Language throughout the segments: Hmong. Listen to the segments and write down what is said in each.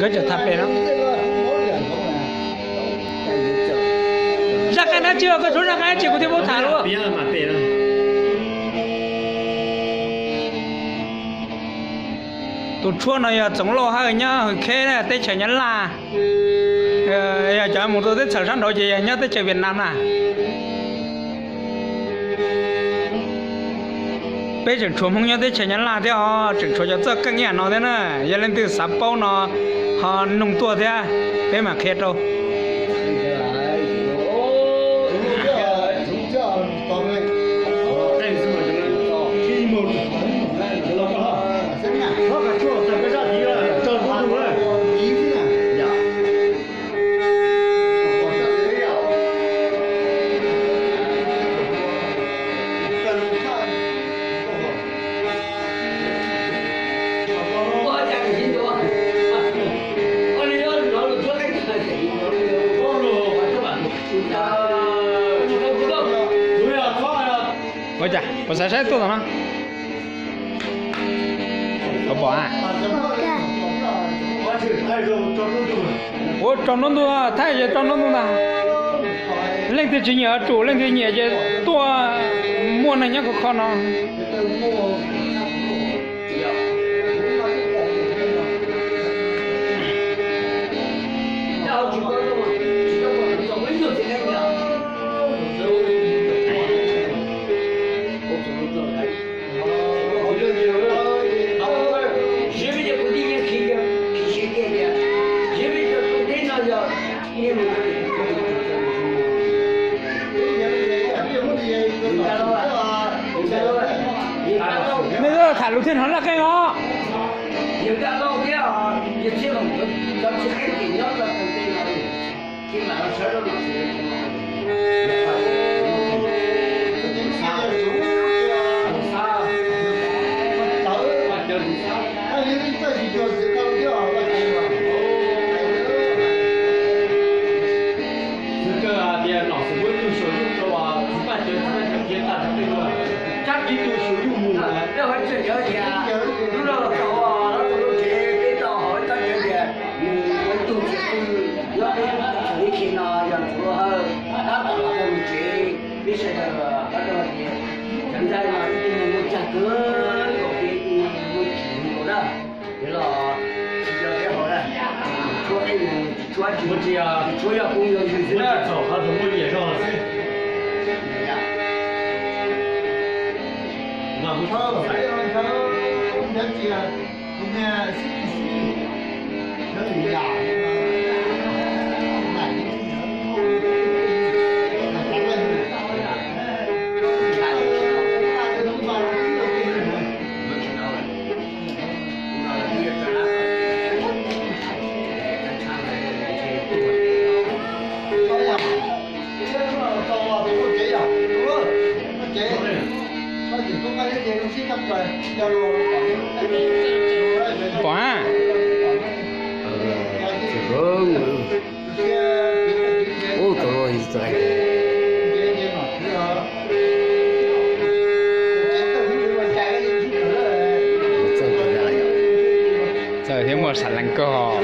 Koj tseem tham pem no. Zaj qab dab tsi, koj tshuab zaj qab dab tsi kuv thiaj paub tham lauj. Tus tshuab no yog Txoov Lauj Hawj nyob Hwm Kheb na, teb chaws Nyab Laj. Yog cov mus rau teb chaws sab nraud ces yog nyob teb chaws Vietnam na. Peb tseem tshuav Hmoob nyob teb chaws Nyab Laj thiab os, tseem tshuav cov txoj keej ib yam no thiab na. Yog leej twg xav paub no ho nug tuaj thiab, peb mam qhia rau. Ua cas puas xav saib tuaj tom no? Puas pom a? Ua rau nruab ntug, thaij tso rau nruab ntug ntag. Leej twg tsis nyiam tsum, leej twg nyiam ces tuaj, muaj neeg nyob khov kho no. Nej tham lus thiaj hnov laj qeej os. Xwv kawg tias nom xwm muab ib tug xyuas yuj rau txiv Paj Cawv, txiv Paj Cawv khiav tag sab tej no, tsab kis tus xyuas yuj mus lawm. Lub no los tau, lub tsev peb tau hauv tab cawv tias mus ua ib tug txiv pw nyob peb teb chaws Hmoob Xeev no yog Txoov Lauj Hawj tab tom los tau mus tsev. Peb sawv daws pab rau hais tias cov ntxhais no ib tug neeg muaj cag kawg nkaus thiab ib tug neeg muaj tsim nkaus na. Yog los tsis yog peb hauv na, tshuab qeej mus tsis tshuab tsis, tsis tshuab yog phooj yog ywg xwb na. Txog qhov thaum muaj nyiam zog xwb. Pom a? Ub, tau luaj txawj. Txawj thiab muaj sam lees kawg.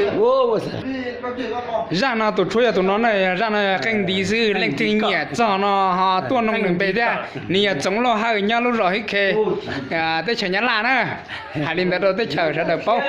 Zaj no tus tshuab yog tus no na, zaj no yog qeej nti xwb, leej twg nyiam txog no ho tuaj noog nws npe thiab. Nws yog Txoov Lauj Hawj nyob lub zos Hib Khe, teb chaws Nyab Laj na. Hais li ntawd rau teb chaws sawv daws paub.